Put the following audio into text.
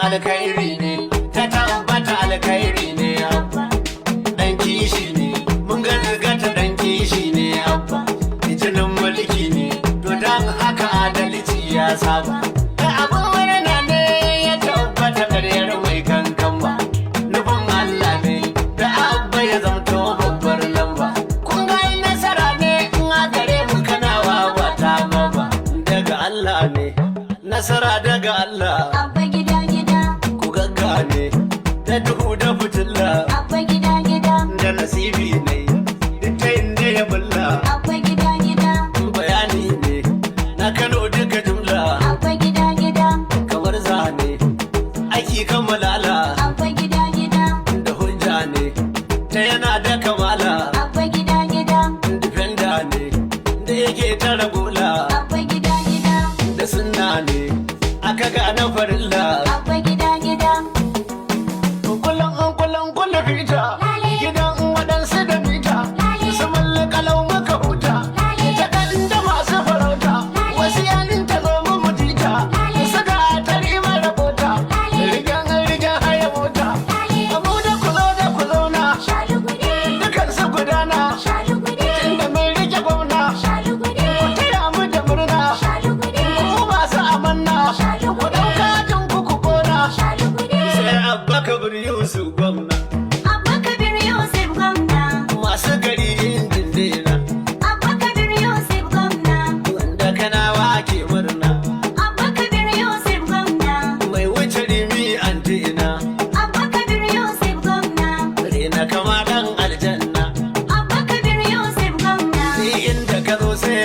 Alkhairi ne, ta tabbata alkhairi ne Abba. Dan kishi ne, mun gazgata dan kishi ne Abba. Jinin mulki ne, to dan haka adalci ya saba. Da abin murna ne ya tabbata, karyar mai kankan ba. Nufin Allah ne da Abba ya zamto babbar lamba. Kun ga nasara ne in a gare mu Kanawa ba ta ba. Daga Allah ne, nasara daga Allah. Abba gida gida. Ku gaggane da duhu da fitilla. Abba gida gida. Da nasibi ne, duk ta inda ya bulla. Abba gida gida. Bayani ne na Kano duka jumla. Abba gida gida. Kamar zane aiki kammalala. Abba gida gida. Da hujja ne ta yana da kamala. Abba gida gida. Defender ne da yake tara gola. Abba gida gida. Da sunna ne aka gane farilla. Abba gida gida. Kullum kullum kullum fita gidan waɗansu da mita su mallakalau muka huta ta ɗan da masu farauta, wasu yan ta zo mu mutita suka tari mara bota, rigan rigan haya mota, abu da ku zo da ku zauna. Shalugude. Dukan su gudana. Shalugude. Tunda mun rike gwamna. Shalugude. Ku taya mu da murna. Shalugude. Ku masu amanna, ku ɗauka tun ku ku kona. Shalugude. Sai Abba Kabir Yusuf gwamna. Abba Kabir Yusuf gwamna. Masu gari injin dena. Abba Kabir Yusuf gwamna. Wanda Kanawa ke murna. Abba Kabir Yusuf gwamna. Mai wuce rimi antina. Abba Kabir Yusuf gwamna. Rena kama dan aljanna. Abba Kabir Yusuf gwamna. Ni inda ka zo sai